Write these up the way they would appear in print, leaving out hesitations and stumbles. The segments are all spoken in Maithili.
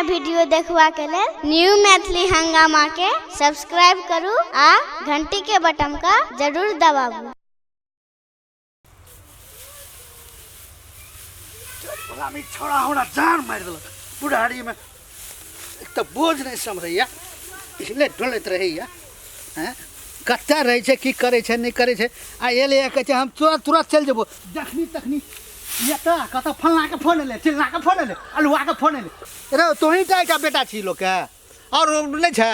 वीडियो देखबाक लेल न्यू मैथिली हंगामा के सब्सक्राइब करू आ घंटी के बटन के जरूर दबाबू। गुलामी छोड़ा हमरा जान मारि देलक बुढ़ारीमे। एक तऽ बोझ नहि सम्हरैया, हिले डोलैत रहैया। हैं, कतऽ रहै छै, की करै छै, नहि करै छै। आ एलैया कहै छै हम तुरंत तुरंत चलि जेबो। जखनी तखनी एतऽ कतऽ फल्लाँके फोन एलै, चिल्लाँके फोन एलै, अलुआके फोन एलै। रे तोही टा एकटा बेटा छी लोकके, आओर नहि छै?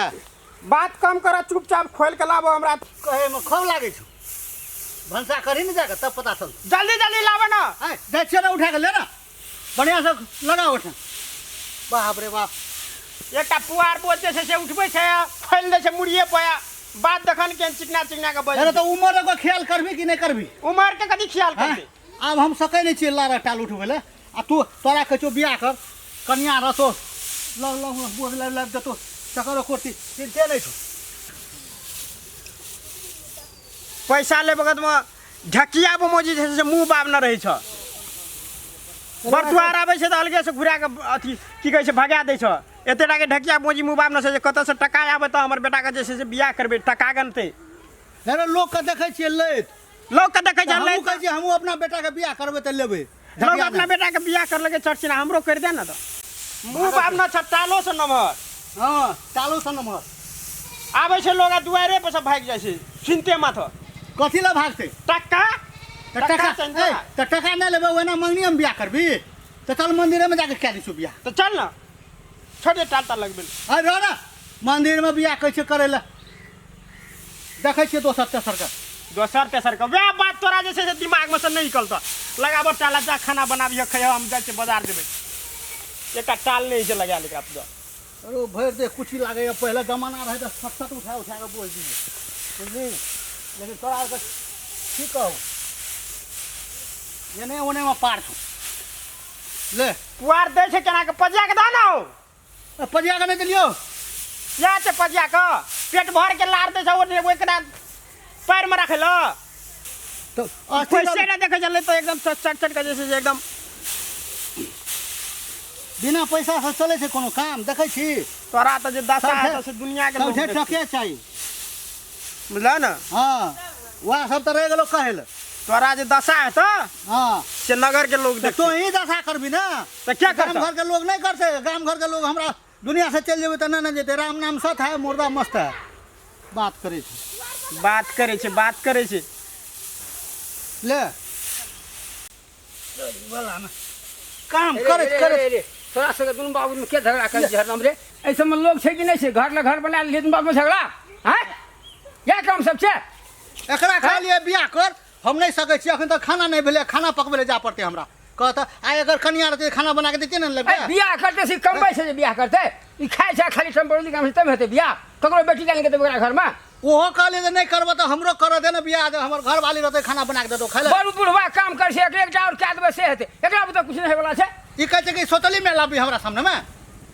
बात कम कर, चुपचाप खोलि के लाबो हमरा। कहैमे खूब लागै छौ। भनसा करही ने जाकऽ तब पता चलतौ। जल्दी जल्दी लाबो ना। आँय, जाइ छियै ने, उठा कऽ ले ना, बढ़िआँसँ लगाउ ओहिठाम। बाप रे बाप, एकटा पुआर बोझ जे छै से उठबै छै, फैल दै छै मुड़िए पर। बात देखन केहन चिकना चिकना के बजै। अरे तऽ उमर के ख्याल करबी कि नहि करबी? उमर के कथी ख्याल करबी? आब हम सकै नहि छियै लारा टाल उठबै लए। आ तू तोरा कहै छौ बियाह कर, कनिया रहतो, लग लग बोझ लाबि लाबि देतो, तकर कोटी चिन्ते नहि छौ। पैसा ले बगत में ढकिया बमोजी जे छै से मुँह बाब न रहै छ। बरदुआर आबै छै तऽ अलगे से घुरा के अथी की कहै छै भगा दै छ। एते टाके ढकिया बोजी मुँह बाब न छै जे कतऽ से टका आबै तऽ हमर बेटाके जे छै से बियाह करबै, टका गनतै। अरे लोकके देखै छियै लैत, लोकके देखै छियै हमहूँ लैत। कहै छियै हमहूँ अपना बेटाके बियाह करबै तऽ लेबै। लोक अपना बेटाके बियाह करलकै चर्चिना, हमरो करि दे ने। तऽ मुँह बाब न छ, टालो से नमहर। हँ, टालो से नमहर। आबै छै लोग आ दुआरे पर सब भागि जाइ छै सुनते माथ। कथी लए भागतै? टका। तऽ टका, तऽ टका नहि लेबै ओहिना मंगनीमे बियाह करबी? तऽ चल मंदिरेमे जाके कए दै छियौ बियाह। तऽ चल ने, छोटे टाल ताल लगबै। अरे रह ने, मंदिरमे बियाह कहै छै करै लए। देखै छियै दोसर तेसरके, दोसर तेसरके। वएह बात तोरा जे छै से दिमागमे से नहि निकलतऽ। लगाबऽ टाला, जा खाना बनाबिह, खइह, हम जाइ छियै बाजार जेबै। एकटा टाल नहि छै लगायल एकरा पूरा। अरे भरि देह कुची लागैए। पहिले जमाना रहै तऽ सट सट उठा उठा कऽ बोझ दियै, बुझली? लेकिन तोरा आरके की कहू, एने ओनेमे पार छौ। ले पुआर दै छै केना के पजिया के दऽ ने हौ। पजिया के नहि देलियौ? इएह छै पजिया के, पेट भर के लार दै छै। ओ एकरा पैरमे राखै लए तऽ पैसे नहि देखै छलै तऽ एकदम चट चट के जे छै से एकदम। बिना पैसा से चलै छै कोनो काम? देखै छी तोरा तऽ जे दशा हेतौ से दुनिया के लोग सबठे टके चाही, बुझलह ने? हँ, वएह सब तऽ रहि गेलौ कहै लए। तोरा जे दशा हेतौ हँ से नगर के लोग देखतौ। तोही दशा करबी ने तऽ क्या गाम घर के लोग नहि करतै। गाम घर के लोग हमरा दुनिया से चलि जेबै तऽ नहि ने जेतै। राम नाम सत है, मुर्दा मस्त है। बात करै छै, बात करै छै, बात करै छै। ले काम करैत करैत तोरा सबके दुनू बाबूमे के झगड़ा करै छै हरदम रे? एहि सबमे लोग छै कि नहि छै? घर लए घर बना लेलियै, दुनू बाबूमे झगड़ा। आँय, इएह काम सब छै? एकरा कहलियै बियाह कर, हम नहि सकै छी, अखन तक खाना नहि भेलै, खाना पकबै लए जाय पड़तै हमरा। कहत आइ अगर कनिया रहतै खाना बना कऽ दैतियै ने। लेबै बियाह करतै से कमबै छै जे बियाह करतै? ई खाइ छै खाली टेम्पोररी काम छै, तब हेतै बियाह? ककरो बेटी के आनि कऽ देबै ओकरा घरमे? ओहो कहलियै जे नहि करबऽ तऽ हमरो करऽ दे ने बियाह, हमर घरवाली रहतै, खाना बना कऽ देतौ खाइ लए। बड़ बुढ़वा काम करै छै, एकरे एकटा आओर कए देबै से हेतै? एकरा बुते किछु नहि होइवला छै। ई कहै छै कि सोतली मे लाबी हमरा सामनेमे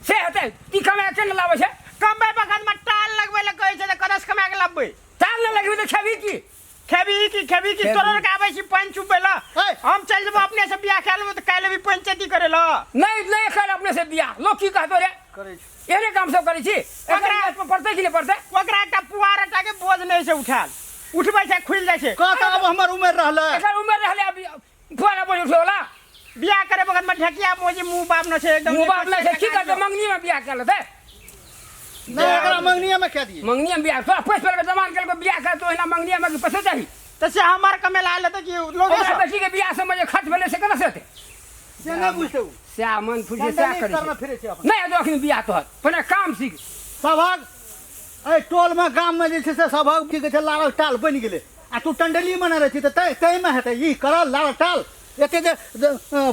से हेतै? ई कमाए के ने लाबै छै? कमबै बखतमे टाल लगबै लए कहै छै तऽ कतऽसँ कमा कऽ लाबबै? टाल नहि लगबी तऽ खेबही की? खेबही की? खेबही की? तोरो के आबै छी पानि चुपबै लए। हम चलि जेबो, अपने से बियाह कए लेबो तऽ काल्हि अभी पंचायती करै लए। नहि नहि कर अपने से बियाह, लोग की कहतो रे? करै छै एहने काम सब करै छी। ओकरा हाथमे पड़तै कि नहि पड़तै? ओकरा एकटा पुआर के बोझ नहि छै उठायल, उठबै छै खुलि जाइ छै। कह तऽ आब हमर उमेर रहलै? एकर उमेर रहलै अभी पुआरा बोझ उठेवला? बियाह करे बखत में ढकिया मोजी मुंह बाप न छै एकदम। मुंह बाप नहि छै, की करतै? मंगनी में बियाह कर लेतै? नहि, एकरा मंगनीये में कह दिए। मंगनीये में बियाह? तोरा पैसा पर जमान कर बियाह कर तो एना मंगनीये में पैसा चाही तऽ से हमर कमेला लेतै कि लोग? ओकरा बेटी के बियाह समय जे खर्च भेलै से केना से हेतै? से नहि बुझतै ओ, सएह मन फुजे सएह करै करना छै। फिरै छै अपन। नहि हेतौ अखन बियाह तोहर, पहिने काम सीख। सभक एहि टोलमे गाममे जे छै से सभक की कहै छै लारल टाल बनि गेलै, आ तू टंडलीमे नहि रहै छी तऽ ताहिमे हेतै ई करल लारल टाल? एते जे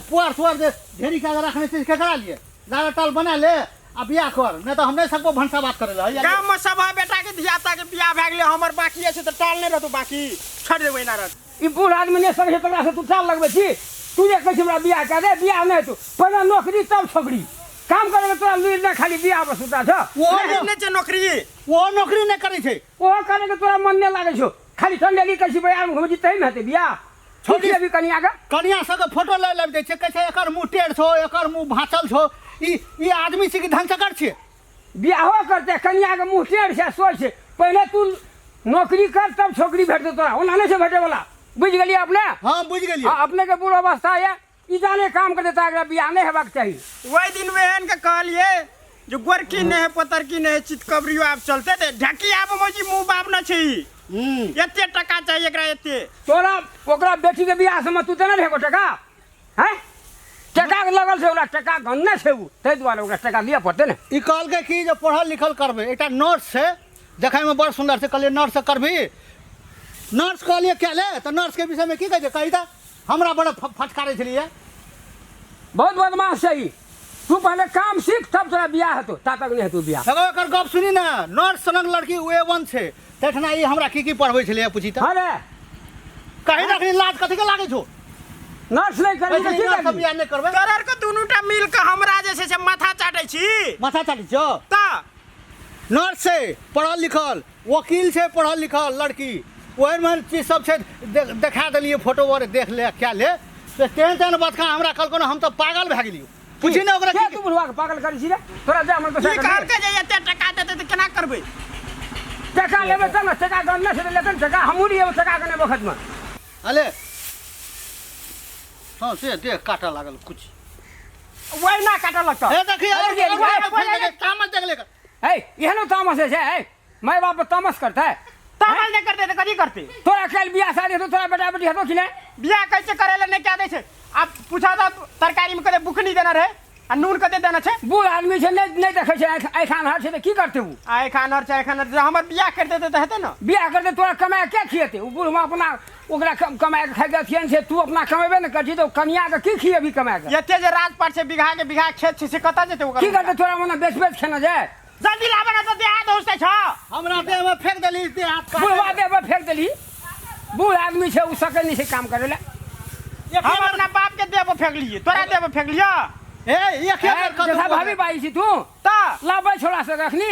पुआर तुआर जे ढेरी कए कऽ रखने छै केकरा लिए? लारल टाल बना ले आ बियाह कर, नहि तऽ हम नहि सकबो भनसा बात करै लए। गाम में सब बेटा के धिया पुता के बियाह भए गेलै, हमर बाकी छै तऽ टाल नहि रहतौ बाकी, छोड़ि देबै एना रहत। ई बूढ़ आदमी नहि सकै छै तकरा से तू टाल लगबै छी? तू जे कहै छी हमरा बियाह कए दे, बियाह नहि हेतौ, पहिने नौकरी तब छोकरी। काम करे के तोरा लुरि नहि, खाली बियाह पर सुता छौ। ओहो नहि छै नौकरी। ओहो नौकरी नहि करै छै। ओहो करे के तोरा मन नहि लागै छौ, खाली टंडेली कहै छी बजार मे घुमै छी, तही मे हेतै बियाह? छोटी अभी कनिया के कनिया सबके फोटो लए लाबि दै छै, कहै छै एकर मुँह टेढ़ छौ, एकर मुँह भाँचल छौ, ई ई आदमी छी कि धनसकर छियै? बियाहो करते कनिया के मुँह टेढ़ छै, सोच छै। पहिले तू नौकरी कर तब छोकरी भेटतौ तोरा, ओना नहि छै भेटे वाला। बुझि गेलियै अपने? हाँ, बुझि गेलियै। हाँ, अपने के बुढ़ अवस्था यऽ, ई जाने काम करते ता एकरा बियाह नहि हेबाक चाही। ओहि दिन एहन के कहलियै जे गोरकी नहि है, पतरकी नहि है, चितकबरियो आब चलते ते ढकी आब मौजी मुँह बाप न छै ई। एते टका चाहिए एकरा एते। तोरा ओकरा बेटी के बियाह समय तू देने रहे एगो टका? हैं? टका के लगल छै ओकरा, टका गन्ने छै उ, ताहि दुआरे ओकरा टका दिअ पड़तै ने। ई कहलकै कि जे पढ़ल लिखल करबै, एकटा नर्स छै देखैमे बड़ सुन्दर छै, कहलियै नर्स करबही? नर्स कहलियै क्या ले, तऽ नर्सके विषयमे की कहै छै कही तऽ, हमरा बड़ फटकारै छलियै। बहुत बदमाश छै ई। तू पहले काम सीख तब तोरा बियाह हेतौ, ता तक नहि हेतौ बियाह। एगो एकर गप सुनी ने, नर्स सनक लड़की ओ ए वन छै, तखना ई हमरा की की पढ़बै छलैए पूछी तऽ। हाँ रे। कही रखनी लाज कथी के लागै छौ? नर्स नहि करबी तऽ की नर्स करबी? बियाह नहि करबै। तोरा आरके दुनूटा मिल के हमरा जे छै से माथा चाटै छी। माथा चाटै छियौ? तऽ नर्स छै पढ़ल लिखल, वकील छै पढ़ल लिखल लड़की, ओहन ओहन चीज सब छै, देखा देलियै फोटो आर, देख ले क्या ले, से तेहन तेहन बतखा हमरा कहलको ने, हम तऽ पागल भए गेलियौ। पूछी ने ओकरा के की तू बुढ़वा के पागल करै छी रे? तोरा जा मन ई पैसा कहलकै जे एते टका देतै तऽ केना करबै? टका लेबै तब ने, टका गणने छै तऽ लेतै ने टका, हमहूँ रहियै टका गने वखतमे। अले हँ से देह काटऽ लागल कुछ। वही ना काटऽ लगतौ। हे देखी, अरे, और अरे, और अरे, अरे, तामस देख ले। हे, एहनो तामस होइ छै? हे, माय बाप पर तामस करतै? तामस नहि करतै तऽ कथी करतै? तोरा काल्हि बियाह शादी हेतौ, तोरा बेटा बेटी हेतौ कि नहि? बियाह कैसे करे ले नहि कए दै छै। आब पूछा तऽ तरकारीमे कते बुकनी देने रहै आ नून कते देने छै। बूढ़ आदमी छै, नहि नहि देखै छै, आँखि आँखि आन्हर छै तऽ की करतै ओ? आँखि आन्हर छै, आँखि आन्हर छै, हमर बियाह करि देतै तऽ हेतै ने। बियाह करतै तोरा कमाए के खिएतै? ओ बूढ़मे अपना ओकरा कमाए के खाइके अथिए नहि छै, तू अपना कमेबे ने करछी तऽ कनियाके की खिएबही कमाए के? एते जे राजपाट छै, बीघा के बीघा खेत छै, से कतऽ जेतै ओकर? की करतै तोरा मने बेच बेच खेने जाय? जल्दी लाबे ना तऽ देह हाथ होसै छ। हमरा देहमे फेंक देली, देह हाथ काटै। बुढ़वा देह पर फेंक देली, बूढ़ आदमी छै ओ सकै नहि छै काम करै लए। हम अपना बाप के देह पर फेंक लिए, तोरा देह पर फेंक लिअ। ए एक ए, बेर कतौ जैसा भाभी बाई छी तू तऽ लाबै छोड़ा से रखनी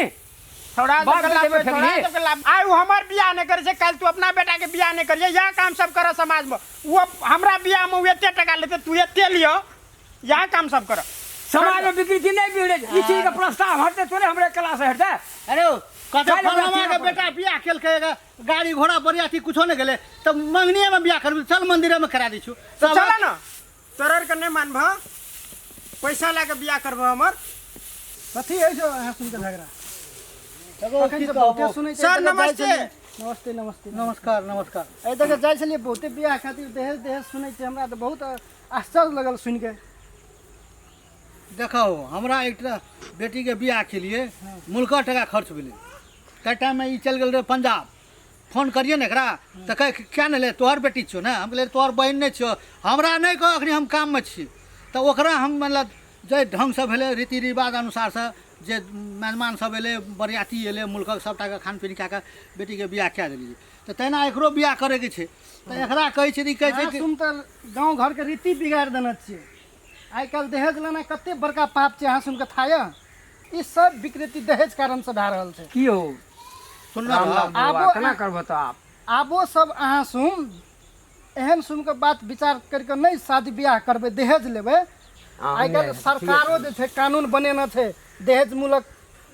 थोड़ा बाप सबके के देह लाभ पर थोड़ा फेंकली। सबके लाभ। आइ उ हमर बियाह नहि करै छै, काल्हि तू अपना बेटा के बियाह नहि करिहे, इएह काम सब करऽ समाज मे। ओ हमरा बियाह मे उ एते टका लेतै, तू एते लिअ, इएह काम सब करऽ। समाज में विकृति नहीं बिगड़े, ई चीज के प्रस्ताव हटते तोरे हमरे क्लास से हटते। अरे ओ, कहते काल्हि ओकरा फलाना के तीरा बेटा बियाह केलकै, गाड़ी घोड़ा बरियाती कुछो नहि गेलै, तऽ मंगनीये मे बियाह करबी, चल मंदिरे मे करा दै छियौ। तऽ चल ने, तोरा आरके नहि मानबह, पैसा लए कऽ बियाह करबह हमर। कथी होइ छौ अहाँ सुनके झगड़ा? एगो अखन की तऽ कहबो? बहुते सुनै छियै, सर, एतऽ जाइ नमस्ते। छलियै। नमस्ते नमस्ते। नमस्कार नमस्कार। एहि दऽ कऽ जाइ छलियै बहुते बियाह खातिर दहेज दहेज सुनै छियै, हमरा तऽ बहुत आश्चर्य लगल सुनिके। देखो, हमरा एकटा बेटीके बियाह केलिए, मुल्का टका खर्च भेलै, ताहि टाइममे ई चलि गेल रहै पंजाब। फोन करिए ने एकरा तऽ कहै क्या नहि ले, तोहर बेटी छियौ ने? हम कहलियै तोहर बहिन नहि छियौ, हमरा नहि कह, अखनी हम काममे छी। तऽ ओकरा हम मतलब जाहि ढङ्गसँ भेलै रीति रिवाज अनुसारसँ, जे मेजमान सब एलै, बरियाती एलै, मुल्कक सबटाके खान पीन कए कऽ बेटीके बियाह कए देलियै। तऽ तहिना एकरो बियाह करैके छै, तऽ एकरा कहै छै तऽ ई कहै छै अहाँ कि सुन तऽ गाँव घरके रीति बिगाड़ि देने छियै। आइ काल्हि दहेज लेनाइ कते बड़का पाप छै, अहाँ सुनके था यऽ? ई सब विकृति दहेज कारणसँ भए रहल छै। की हो सुनना राम रह। राम बौआ, आबो केना करबह तऽ आब? आबो सब अहाँ सुन एहन सुन के बात विचार करि कऽ नहि शादी बियाह करबै, दहेज लेबै। हँ, आइ काल्हि नहि, सरकारो जे छै कानून बनेने छै दहेज मूलक।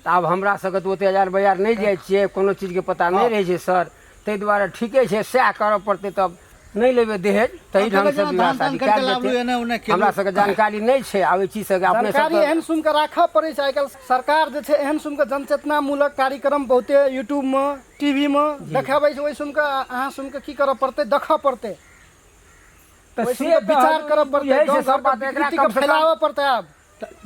तऽ आब हमरा सबके तऽ ओते हजार बाजार नहि जाइ छियै, कोनो चीजके पता नहि रहै छै सर, ताहि दुआरे ठीके छै, सएह करऽ पड़तै। तब नहि लेबै दहेज, ताहि आब देखै ढङ्गसँ छियै विवाह धान तान शादी करि कऽ कयल लाबलू, जेतै। एने ओने केलू। हमरा सबके जानकारी नहि छै आब एहि चीज सबके, अपने जानकारी सब एहन सुन कऽ राखऽ पड़ै छै। आइ काल्हि सरकार जे छै एहन सुन कऽ जनचेतनामूलक कार्यक्रम बहुते यूट्यूबमे टीवीमे देखाबै छै, ओहि सुन कऽ अहाँ सुन कऽ की करऽ पड़तै, देखऽ पड़तै, तऽ ओहि से सुन कऽ तऽ विचार करऽ पड़तै, बुझै छै गाँव सब घरके बात, एकरा विकृतिके कमसँ कम फैलाबऽ पड़तै। आब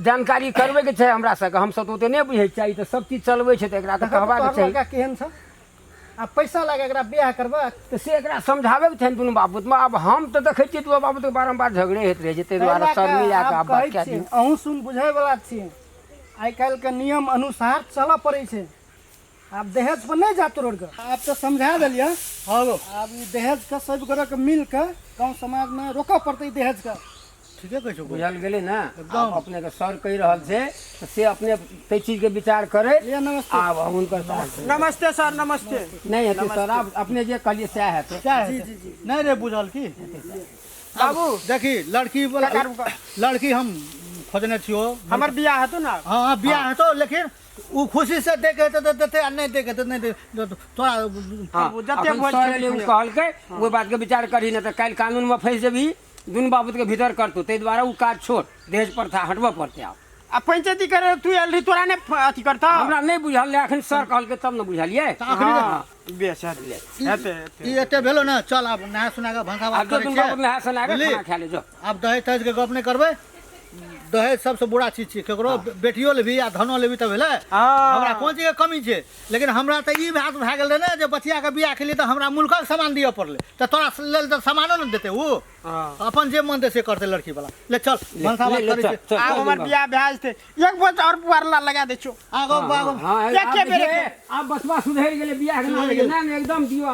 जानकारी करबैके छै हमरा सबके, हमसब तऽ ओते नहि बुझै छियै, ई तऽ सब चीज चलबै छै, तऽ एकरा तऽ देखऽ तऽ कहबाक तोहर चाही। लड़का केहन छौ, आ पैसा लए कऽ एकरा बियाह करबै? तऽ से एकरा समझाबैके छै दुनू बापूतमे। आब हम तऽ देखै छियै दुनू बापूतके बारम्बार झगड़े होइत रहै छै, ताहि ताहि दुआरे लए सर कऽ मिला कऽ आब आब बात कहै कए छियै, दियौ। अहूँ सुन बुझैवला छियै, आइ काल्हिके नियम अनुसार चलऽ पड़ै छै। आब दहेज पर नहि जा तोड़ के, आब तऽ समझा देलियै। हाँ गो। आब ई दहेज के सब गोरे के मिल के गाँव समाज में रोकऽ पड़तै ई दहेज के। ठीके कहै छौ। बुझल गेलै ने एकदम? अपने के सर कहि रहल छै तऽ से अपने ताहि चीजके विचार करै। लिअ, नमस्ते। आब हुनकर साथ। नमस्ते सर, नमस्ते। नहि हेतै सर, आब अपने जे कहलियै सएह हेतै। क्या हेतै? नहि रे, बुझल की बाबू देखी लड़की वाला काका रुका। लड़की हम खोजने छियो। हमर बियाह हेतौ ने? हाँ हाँ, बियाह हेतौ, लेकिन उ खुशी से दे के हेतै तऽ देतै आ नहि दे के हेतै नहि दे तोरा। हाँ, जते अखन भोज सर खेबही एलै, ओ खइहे। कहलकै ओहि बातके विचार करही, नहि तऽ काल्हि कानूनमे फँसि जेबही, दुनू बाबूके भीतर करतौ। ताहि दुआरे ओ काज छोड़, दहेज प्रथा हटबऽ पड़तै आब। आ पंचायती करे तू आयल रही, तोरा नहि अथी करतौ? हमरा नहि बुझल रहै, अखन सर कहलकै तब ने बुझलियै। हाँ, बेस हेतै हेतै हेतै। ई एते भेलो ने, चल आब नहा सुना कऽ भनसा भात आब जो करै दुनू छियै। बाबू नहा सुना कऽ बुझली? खाना खा ले जो। आब दहेज तहेज के गप नहि करबै। दहेज सबसँ बुरा चीज छियै। केकरो बेटियो लेबही आ धनो लेबही तऽ भेलै। हाँ। हमरा कोन चीजके कमी छै? लेकिन हमरा तऽ ई बात भए गेल रहै ने जे बचियाके बियाह के लिए तऽ हमरा मुल्कक सामान दिअ पड़लै, तऽ तोरा लेल तऽ सामानो ने देतै ओ। हाँ। अपन जे मन दे से करतै लड़की वाला। ले चल, भनसा ले, भात ले, करै चल, छै। चल, आब चल, हमर दुनू बियाह भए जेतै, एक बोझ और पुआर ला लगा दै छियौ। आगो आगो। हाँ, एके आब बेर देखिए, आब बसवा सुधरि गेलै बियाह के नाम सुधरि गेलै। एकदम दियौ आब।